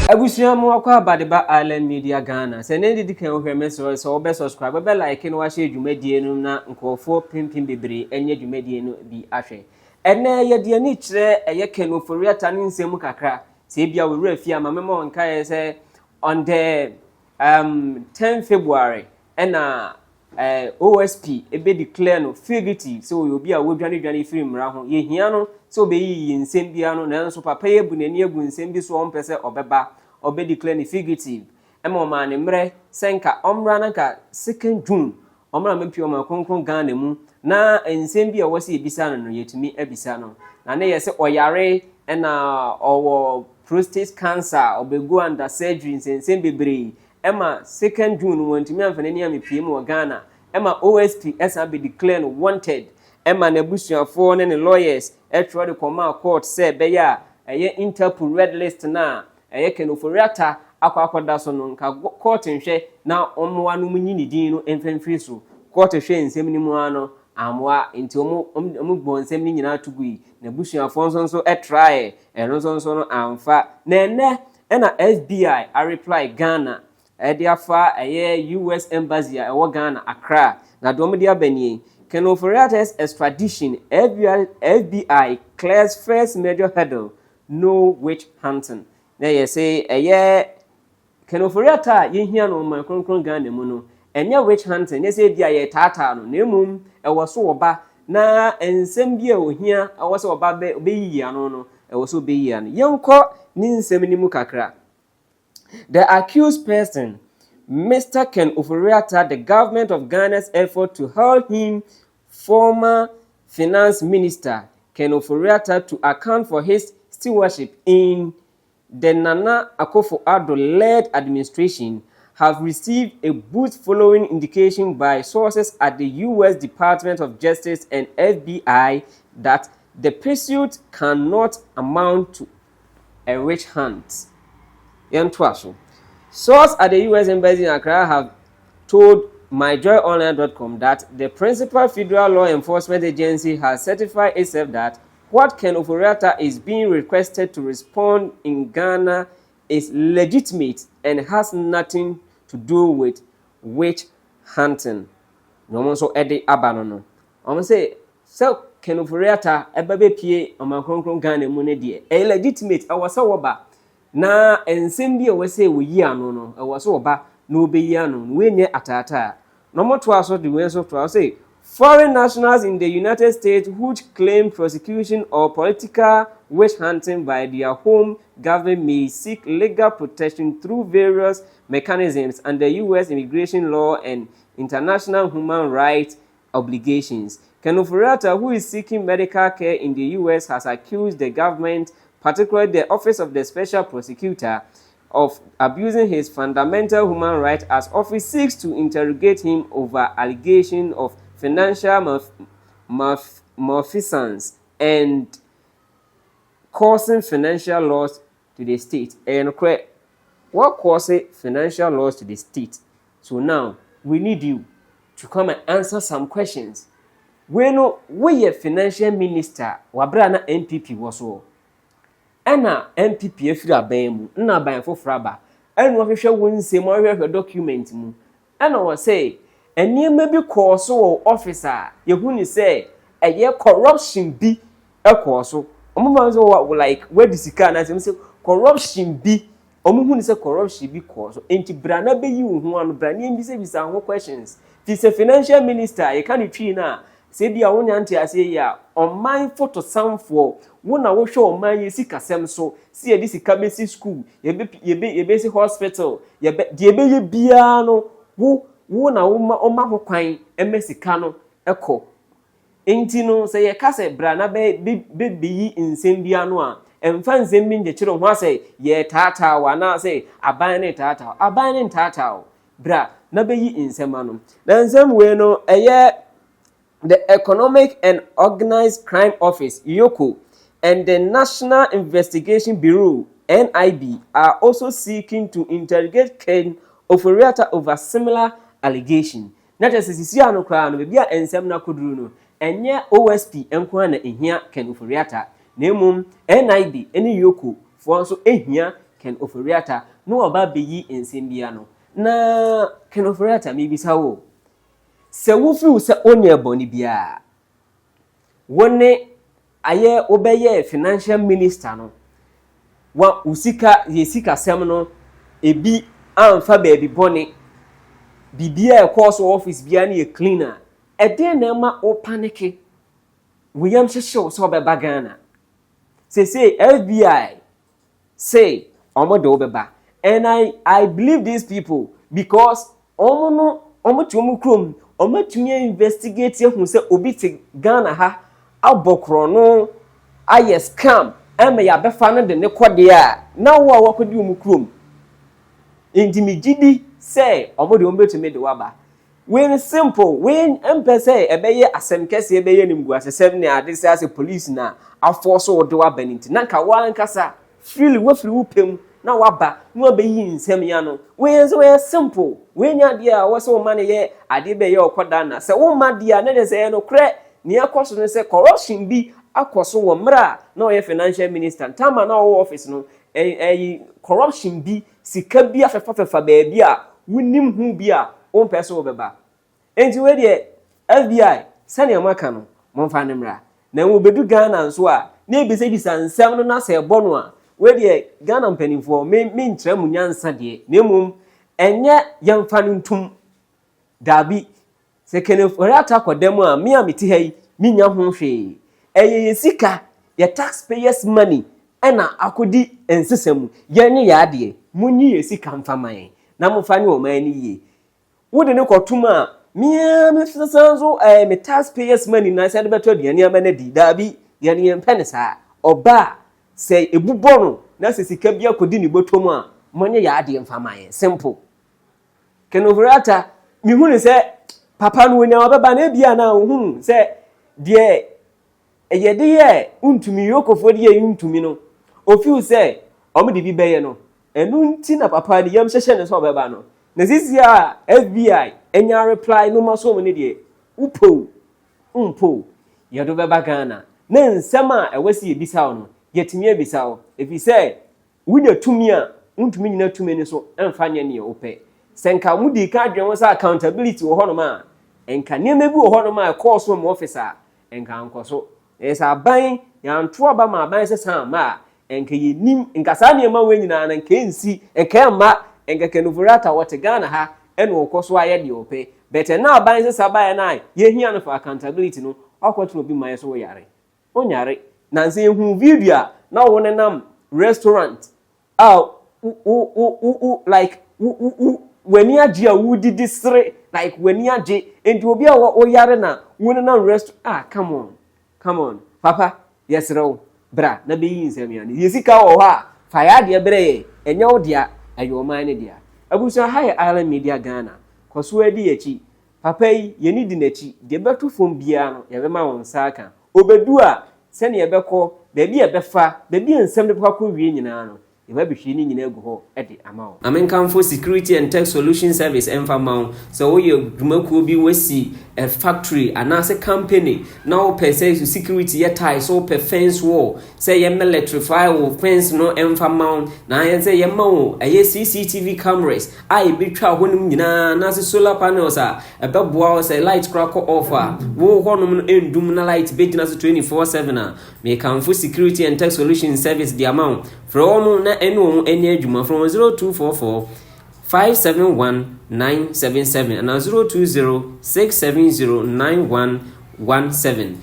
Abusua mu akɔ Abadeba Island Media Ghana. Sɛ ne didi kan wohwɛ, mesrɛ sɛ wobɛ subscribe, wobɛ like na wahyɛ dwumadie no na nkurɔfoɔ pimpim bebree ɛnyɛ dwumadie no bi ahwɛ. Ɛnɛ yɛde ani kyerɛ ɛyɛ Ken Ofori-Atta ne nsɛm kakra. Sɛ ebia wɔwura fie ama mema wɔn nkaeɛ sɛ on the 10 February ɛna OSP ebe declare no fugitive sɛ ɔyɛ obi a wɔdwane dwane firi mmara ho. Yɛhia no sɛ ɔbɛyiyi nsɛm biara no, nanso papa yi abu n'ani agu nsɛm bi so a ɔmpɛ sɛ ɔbɛba. Ɔbɛ declare no fugitive ɛma ɔmaa ne mmerɛ sɛ nka ɔmmra na nka 2nd June ɔmmra mɛpie ɔman kronkron Ghana mu na nsɛm bi a ɛwɔ sɛ yɛbisa no no yɛtumi abisa no. Na ne yɛ sɛ ɔyare ɛna ɔwɔ prostate cancer, ɔbɛgo under surgery, nsɛnsɛm bebree ɛma 2nd June wɔntumi amfa n'ani amepie mu wɔ Ghana. Ɛma OSP ɛsan bɛ declare no wanted, ɛma n'abusuafoɔ ne ne lawyers ɛtwerɛ de kɔmaa court sɛ ɛbɛyɛ a ɛyɛ Interpol red list na ɛyɛ Ken Ofori-Atta akɔ akɔda so no, nka court nhwɛ na ɔmmoa no mu nyi ne din no mfɛmfiri so. Court hwɛ nsɛm no mu ara no amoa, nti ɔmo bɔ nsɛm no nyinaa to gu yi. N'abusuafoɔ nso ɛtraeɛ, ɛno nso no amfa. Na ɛnɛ ɛna FBI areply Ghana ɛde afa ɛyɛ US Embassy a ɛwɔ Ghana, Accra, na deɛ wɔde aba nie: Ken Ofori-Atta's extradition, FBI, FBI clears first major hurdle, no witch hunting. Na yɛ sɛ ɛyɛ Ken Ofori-Atta a yɛhia no ɔman kronkron Ghana mu no, ɛnyɛ witch hunting, nyɛ sɛ ebi a yɛtaataa no, na mmom ɛwɔ so wɔba na nsɛm bi a ohia ɛwɔ sɛ ɔba bɛ ɔbɛyiyi ano no, ɛwɔ sɛ ɔbɛyiyi ano. Yɛnkɔ ne nsɛm no mu kakra. The accused person, Mr. Ken Ofori-Atta, the government of Ghana's effort to hold him, former finance minister Ken Ofori-Atta, to account for his stewardship in the Nana Akufo-Addo-led administration have received a boost following indication by sources at the U.S. Department of Justice and FBI that the pursuit cannot amount to a witch hunt. Yɛntoa so. Sources at the U.S. Embassy in Accra have told myjoyonline.com that the principal federal law enforcement agency has certified itself that what Ken Ofori-Atta is being requested to respond in Ghana is legitimate and has nothing to do with witch hunting. Na wɔn nso de aba no, wɔn sɛ sɛ Ken Ofori-Atta ɛba bɛpie ɔman kronkron Ghana mu no deɛ, ɛyɛ legitimate, ɛwɔ sɛ wɔba na nsɛm bi a ɛwɔ sɛ wɔyi ano no, ɛwɔ sɛ wɔba na wɔbɛyi ano no, wɔnyɛ ataataa. Na wɔn toa so de wɔn nso toa so sɛ foreign nationals in the United States which claim prosecution or political witch hunting by their home government may seek legal protection through various mechanisms under U.S. immigration law and international human rights obligations. Ken Ofori-Atta, who is seeking medical care in the U.S., has accused the government, particularly the Office of the Special Prosecutor, of abusing his fundamental human right as office seeks to interrogate him over allegation of financial malfeasance and causing financial loss to the state. And what causes financial loss to the state? So now we need you to come and answer some questions. We no woyɛ financial minister wabra na NPP wɔ so, ɛna NPP afiri aban mu ɛna aban foforɔ aba, ɛna wɔhwehwɛ wɔn nsɛm, wɔhwehwɛ document mu, ɛna wɔsɛ nneɛma bi kɔɔ so wɔ office a yɛhu ne sɛ ɛyɛ corruption bi ɛkɔɔ so. Wɔn ma sɛ wɔ like wɔadi sika anaasɛ wɔn sɛ corruption bi, wɔn hu ne sɛ corruption bi kɔɔ so, nti bra na bɛyi wo ho ano, bra ne mbisabisa ho questions. Fi sɛ financial minister, yɛka ne Twi no a, sɛ bi a wonya nte aseɛ yi a, ɔman fotosanfoɔ wo na wohwɛ ɔman yi sikasɛm so, si yɛde sika bɛsi school, yɛbɛ yɛbɛ yɛbɛsi hospital, yɛbɛ deɛ ɛbɛyɛ biara no, wo na woma ɔma ho kwan ɛmɛ sika no ɛkɔ. Nti no sɛ yɛka sɛ bra na bɛ bɛbɛyi nsɛm bi ano a, ɛmfa nsɛm bi nkyekyere ho asɛ yɛtaataa wo anaasɛ aban ne taataa, aban ne ntaataa wo. Bra na bɛyi nsɛm ano. Na nsɛm wei no, ɛyɛ the Economic and Organized Crime Office, EOCO, and the National Investigation Bureau, NIB, are also seeking to interrogate Ken Ofori-Atta over similar allegation. Na kyerɛ sɛ sisi ano koraa no, baabi a nsɛm no akɔduru no, ɛnyɛ OSP nko ara na ehia Ken Ofori-Atta, na mmom NIB ne EOCO foɔ nso ehia Ken Ofori-Atta na waba abɛyi nsɛm bi ano. Na Ken Ofori-Atta, mebisa wo, sɛ wofeel sɛ wonyɛ bɔne biara, wo ne ayɛ wobɛyɛ financial minister no, wa wo sika yɛ sikasɛm no ebi amfa baabi bɔne, biribiara a ɛkɔɔ so wɔ office biara no yɛ clean a, ɛdeɛn na ɛma wo panic, wo yam hyehye wo sɛ wobɛba Ghana? Sese FBI say ɔmo de wo bɛba, and I believe these people because ɔmo no, ɔmo te ɔmo kurom, ɔmo atumi investigate ehu sɛ obi te Ghana ha abɔ korɔno, ayɛ scam, ɛma yɛabɛfa no de ne kɔ deɛ a, na wo a wakɔdi ɔmo kurom nti mi gyi di sɛ ɔmo de ɔmo bɛtumi de waba. Wei no simple, wei mpɛ sɛ ɛbɛyɛ asɛm kɛseɛ, ɛbɛyɛ nimguasɛsɛm ne ade sɛ asɛ police na afɔ so wɔde waba ne nti na nka wankasa freely wafiri wo pɛm na waba na wabɛyi nsɛm ya no. Wei nso wɔyɛ simple, wei nya adeɛ a wɔsɛ wɔma no yɛ adeɛ bɛyɛ ɔkɔda na sɛ wɔma deɛ a ne de sɛ ɛyɛ nokorɛ nea ɛkɔ so no sɛ corruption bi akɔ so wɔ mmerɛ a na ɔyɛ financial minister ntama na ɔwɔ office no, ɛyi corruption bi, sika bi afɛfafɛfa baabi a wonim ho bi a wompɛ so wɔbɛba. Nti wei deɛ, FBI, sɛnea moaka no, momfa ne mmra na wɔbɛdu Ghana nso a na ebisabisa nsɛm no na sɛ ɛbɔ no a, wei deɛ, Ghana mpanimfoɔ, me menkyerɛ mu nyansa deɛ, na mmom ɛnyɛ yɛmfa no ntom daabi. Sɛ Ken Ofori-Atta kɔda mu a, me a mete ha yi menya ho hwee. Ɛyɛ yɛ sika, yɛ taxpayers' money ɛna akɔdi nsesa mu. Yɛn ne yɛ adeɛ, monyi yɛ sika mfa ma yɛn na momfa ne ɔman no yie. Wode ne kɔtom a, mea mesesa nso me taxpayers' money na sɛ de bɛtɔ aduane ama no adi. Daabi, yɛne yɛmpɛ ne saa. Ɔba a, sɛ ebu bɔ no na sɛ sika bi akɔdi ne bɔtɔ mu a, monyɛ yɛ adeɛ mfa ma yɛn. Simple. Ken Ofori-Atta, mehu ne sɛ papa no onya ɔbɛba na ebia na ohunu sɛ deɛ yɛde yɛ ntumi yokofoɔ de yɛ ntumi no, ofeel sɛ ɔmo de bi bɛyɛ no. Ɛno nti na papa no yam hyehyɛ ne sɛ ɔbɛba no. Na sisi a FBI anya reply no ma so mu ne deɛ, wopo mpo yɛde bɛba Ghana na nsɛm a ɛwɔ sɛ yɛbisa wo no, yɛtumi abisa wo, ɛfiri sɛ wonya tumi a wontumi nyina tumi no so ɛmfa nyɛ neɛ wopɛ. Sɛ nka modi ka adwene ho sɛ accountability wɔ hɔnom a, nka nneɛma bi wɔ hɔnom a ɛkɔɔ so ma office a nka nkɔ so. Ɛyɛ sɛ aban yɛanto aba ma aban sɛ san ma a, nka yɛnim nka saa nneɛma wei nyinaa no nka ɛnsi, nka ɛmma nka Ken Ofori-Atta wɔte Ghana ha ɛna ɔkɔ so ayɛ deɛ ɔpɛ. But na aban sɛ saa baeɛ no a yɛhia no for accountability no, wakɔtena obi man so, woyare wonyare. Nansa yɛhu video a na wo nenam restaurant a wo wo wo wo like wo wo wo w'ani agye a wodidi sere, like w'ani agye. Nti obi a woyare na wo nenam restaurant, ah, come on, come on, papa, yɛsrɛ wo, bra na bɛyi nsɛm ya no. Yɛ sika wɔ hɔ a, fa yɛ adeɛ brɛ yɛ. Ɛnyɛ wo dea, ɛyɛ ɔman no dea. Abusua, ha yɛ Island Media Ghana. Kɔ so adi akyi. Papa yi, yɛni di n'akyi. Deɛ bɛto fam biara no, yɛbɛma wɔn nsa aka. Obedu a, sɛnea ɛbɛkɔ baabi a ɛbɛfa baabi a nsɛm de bɛkɔ akɔwie nyinaa no, yɛbɛbɛhwie ne nyinaa agu hɔ de ama wo. Amenkamfo Security and Tech Solution Service ɛmfa ma wo. Sɛ woyɛ dwumakuo bi, wasi a factory anaasɛ company na wopɛ sɛ security yɛ tight, so wopɛ fence wall sɛ yɛ electrify wo fence no ɛmfa ma wo, na ayɛ sɛ yɛma wo ɛyɛ CCTV cameras a ɛbɛtwa hɔnom nyinaa, anaasɛ solar panels a ɛbɛboa wo sɛ light kora kɔ off a, wo hɔnom no ɛndum na light bɛgyina so 24/7 a, mekamfo Security and Tech Solution Service de ama wo. Frɛ wɔn na ɛne wɔn ani adwuma. Frɛ wɔn 0244 571 977 anaa 020 670 9117.